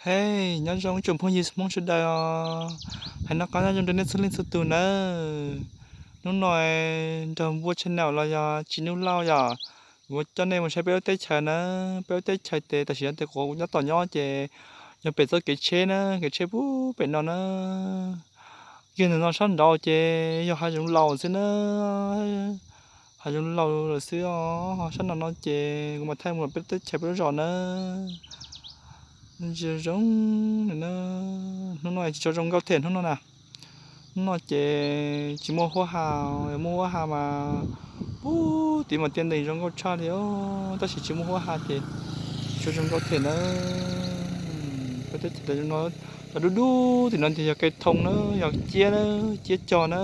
Hej, nyob zoo ib tsoom phooj ywg Hmoob sawv daws os. Hais no qab nyob zoo rau nej txhua leej txhua tus nawb. Hnub no nrog npua channel los yog Tsis Nub Lauj yom, kuv coj nej mus saib peb lub teb chaws na. Peb lub teb chaws ces tam sim no ces kuv nyob tom nyob ces yog pem txoj kev tsheb na, kev tsheb pub pem no na. Yog ntawm no sab nraud ces yog hav zoov laus xwb na, hav zoov laus lawm xwb os. Sab no no ces kuv mam thaij mus peb lub teb chaws peb lub zos na. Zoo zoo na, hnub no tsis tshua zoo nkauj thiab hnub no na. Hnub no ces tsis muaj huab ha, muaj huab ha mas pub tid mas tiaj ntees zoo nkauj tshaj li os, tab sis tsis muaj huab ha ces tsis tshua zoo nkauj thiab na. Peb teb chaws zoo no, cov dub dub tim no ces yog kais thoo na, yog ciab na, ciab cog na.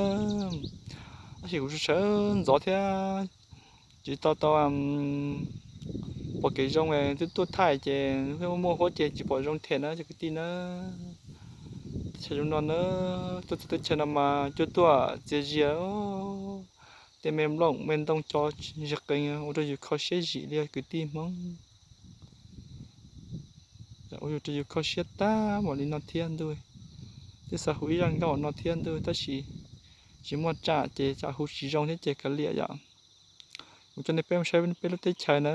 Tab sis kuv sawv ntxov thiab tsis tau tau pom kev zoo, twb tuaj thaij ces muaj huab ces tsis pom zoo thiab na cov kwv tij na. Teb chaws zoo no na, tuaj txog teb chaws no mas cuaj tuaj txias zias, tej me nplooj me ntoo co zis qees ua rau yus kho siab zim li kwv tij Hmoob. Ua rau yus kho siab tag npaum li no thiab ntuj. Twb xav hu ib zaj nkauj no thiab ntuj tab sis tsis muaj tsam ces tsam hu tsis zoo thiab ces kav liam yom. Kuv coj nej peb mus saib peb lub teb chaws na.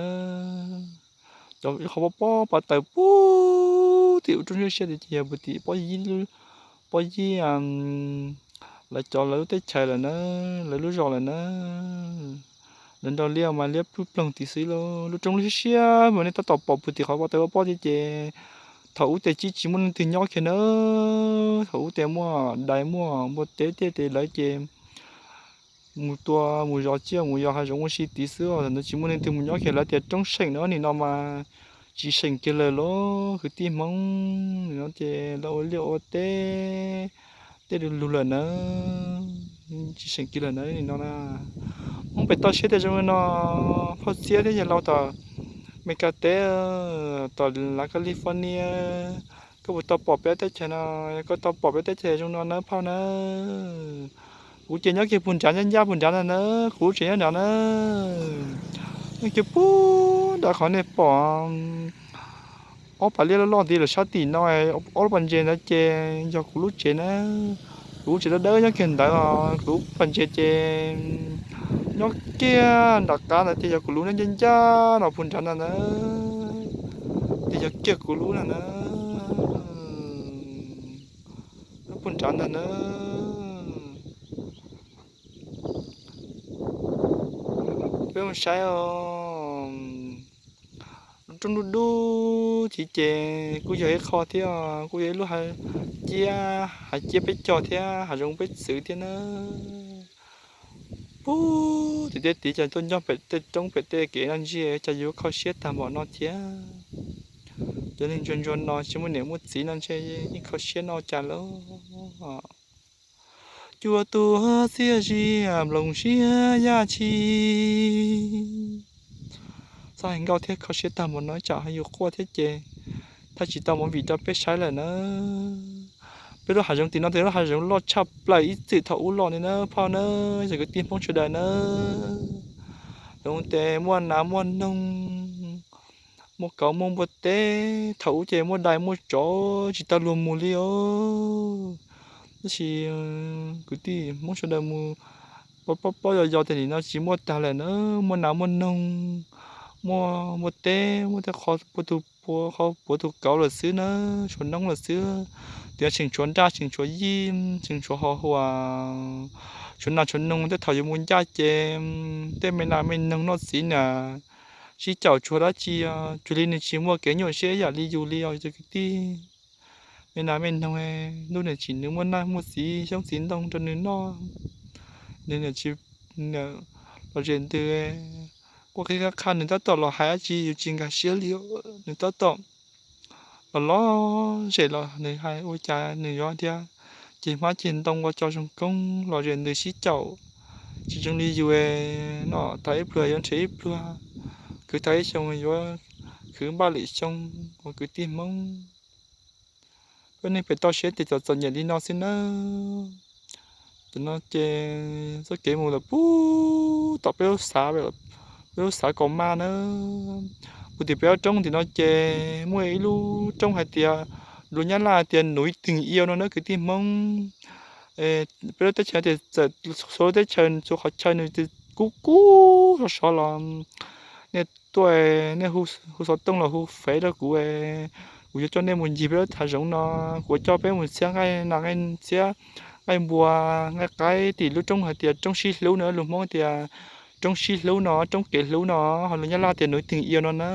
Cov qhov pob pob pas taws pub tim ub roob siab siab tid ces yog pus tim pob yib, pob yib lawv cov lawv lub teb chaws lawm na, lawv lub zos lawm na. Lawv nrog liab mas liab pluj ploog tim xwb lauj. Lub roob lub siab siab mas nej tab tom pom pus tim qhov pas taws pob pob thiab ces thaum ub ces tsis tsis muaj leej twg nyob kiag na. Thaum ub ces muaj dais muaj npua teb tej ces lawv ces mus tua mus zov tsiaj mus yos hav zoov ua si tid xwb os, thaum ntawd tsis muaj leej twg mus nyob kiag lawv tias roob seem na, nim no mas tsis seem kiag lawm lauj kwv tij Hmoob. Nim no ces lawv ua liaj ua teb, tej lug lug lawm na, tsis seem kiag lawm na nim no na. Hmoob pem toj siab tej zoo li no, phauj txiab thiab yawg laus tom Meskas teb, tom lav California, koj puas tau pom peb teb chaws no? Koj tau pom peb teb chaws zoo no na phauj na. Kuv ces nyob kiag puag nrad ncaj ncaj puag nrad ntag na, kuv lub tsev nyob nrad na. Nyob kiag puag nrad qhov nej pom ob pas liaj loj loj ntawd lawm sab tim no, ob lub pas ntses ntawd ces yog kuv lub tsev na. Kuv lub tsev dawb dawb nyob kiag ntawd os, kuv lub pas ntses ces nyob kiag nram qab ntawd ces yog kuv lub, nyob ncaj ncaj no puag nrad ntag na. Ces yog kiag kuv lub na na, puag nrad ntag na. Peb mus saib os, lub roob dub dub thiab ces kuj yog ib qho thiab, kuj yog ib lub hav ciab, hav ciab peb cog thiab hav zoov peb txwv thiab na. Pub tim tej tid ces tuaj nyob pem tej roob pem tej kev no ntshe cas yuav kho siab tag npaum no thiab. Cov neeg ntsuag ntsuag no tsis muaj niam muaj txiv no ntshe yeej kho siab no cas lauj. Cua tuag xiab zias nploos siab yaj tshis. Txoj hais nkauj thiab kho siab tag npaum no tsam ho yus quaj thiab ces thaij tsis tau movie vim rau peb saib lawm na. Peb lub hav zoov tim no ces lub hav zoov loj tshaj plaws ib txwm thaum ub los li na phauj na, yog kwv tij Hmoob sawv daws na. Zoov ces muaj nas muaj noog, muaj kauv muaj npua teb, thaum ub ces muaj dais muaj tsov tsis tau luag mus li os. Tab sis kwv tij Hmoob sawv daws mus plaub plaub yos yos tias nim no tsis muaj tag lawm na, muaj nas muaj noog, muaj npua teb, muaj tej qhov puav tus puav, qhov puav tus kauv lawm xwb na, tshuav noob lawm xwb. Tias tseem tshuav nraj tseem tshuav yij tseem tshuav hos huas, tshuav nas tshuav noog, tej thaum yuav mus ncaj ces tej me nas me noog noj txiv na, sib caum tsuag dab tsi, cuag li nws tsis muaj kev nyuaj siab ib yam li yus li os cov kwv tij. Me nas me noog, ntuj niam tsim nws muaj naj muaj txiv xyoob txiv ntoo rau nws noj, nws niam tsis, lom zem ntws, quaj qhib qab qha nws tab tom los hais dab tsi yus tsis nkag siab li, nws tab tom los los zem los nws hais ua cas nws yuav tias ceg hmab ceg ntoo ua tso zoo koob lom zem ntws sib caum, tsis zoo li yus, noj tag ib pluag yuav nrhiav ib pluag, khwv tag ib xyoo yuav khwv npaj lwm xyoo, ua kwv tij Hmoob. Peb neeg pem toj siab ces txom txom nyem li no xwb nawb. Tam no ces txoj kev mus lawm puag tom peb lub xav, peb lub xav Kaus Maj na. Puag tim peb ob roob tim no ces muaj ib lub roob hais tias lus Nyab Laj tias núi Tình Yêu no na kwv tij Hmoob. Peb lub teb chaws tias txawm txhua lub teb chaws txhua qhov chaw nws kub kub sov sov los nej tuaj, nej hu xov tooj los hu fev rau kuv, kuv yuav coj nej mus ncig peb lub hav zoov no. Kuv coj peb mus txhiab nqaij nas nqaij txiab, nqaij npua, nqaij qaib tim lub roob hais tias roob Sib Hlub no, lus Hmoob tias roob Sib Hlub no, roob kev hlub no, ho lus Nyab Laj tias núi Tình Yêu no na.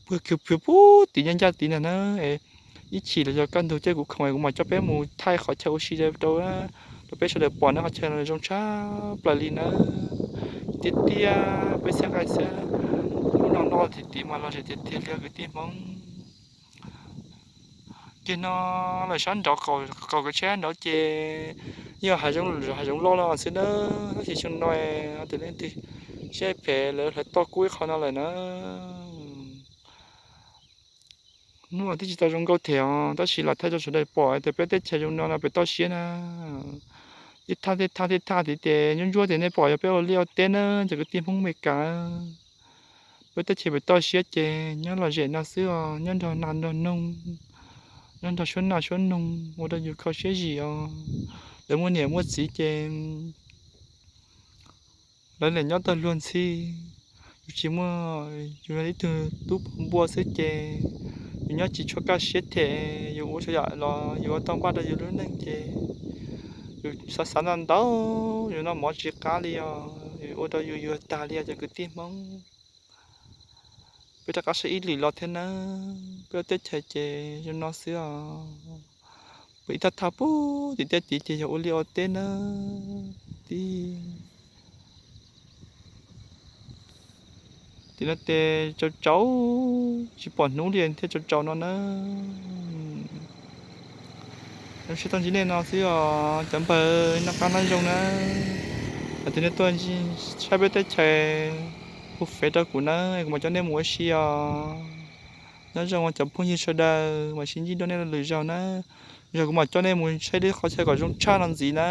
Pw pw pw pub tim ncaj ncaj tid na na. Ib chim los yog kaj ntug ces kuv khoom kuv mam coj peb mus thaij qhov chaw ua si rau, rau peb sawv daws pom na, qhov chaw zoo tshaj plaws li na. Tiag tiag, peb txhiab nqaij txiab lub no noj tim tid mas lom zem tiag tiag li kwv tij Hmoob. Ces no lawm sab nraud, qaum kev tsheb nraud ces yog hav zoov loj los xwb na, tab sis xyoo no tias leej twg siab phem lawv hlawv toj kub ib qho no lawm na. Hnub no twb tsis tau zoo nkauj thiab os, tab sis los thaij rau sawv daws pom tias peb teb chaws zoo no no pem toj siab na. Tib thaj tib thaj tib thaj tid ces ntsuab ntsuab tias nej pom yog peb ua liaj ua teb na cov kwv tij Hmoob Meskas. Peb teb chaws pem toj siab ces nyob lom zem no xwb os, nyob nrog nas nrog noog, nyob nrog suab nas suab noog ua rau yus kho siab zim os. Lawv muaj niam muaj txiv ces lawv niam nyob tau luag ntxhi, yus tsis muaj, yus yog ib tug tub pov npua xwb ces yus nyob tsis tshua kaj siab them, yus ua tsav yam los yus ua tau npaj rau yus lub neej ces yus xav xav ntau ntau, yus noj mov tsis qab li os, yus ua rau yus yuag tag li os cov kwv tij Hmoob. Peb rov qab saib ib lwm los thiab nawb, peb lub teb chaws ces zoo no xwb os. Pem ib thaj thaj pub tim tej tid ces yog ua liaj ua teb nawb. Tim no ces tsaus tsaus, tsis pom hnub li thiaj tsaus tsaus no na. Zoo siab tau ntsib nej no xwb os cov npawg, noj qab nyob zoo na. Hais tias nej tuaj saib peb teb chaws, hu fev rau kuv na, kuv mam coj nej mus ua si os. Nyob zoo cov phooj ywg sawv daws, mam sib ntsib dua nej lwm zaus na. Lwm zaus kuv mam coj nej mus saib lub qhov chaw kom zoo tshaj no ntxiv na.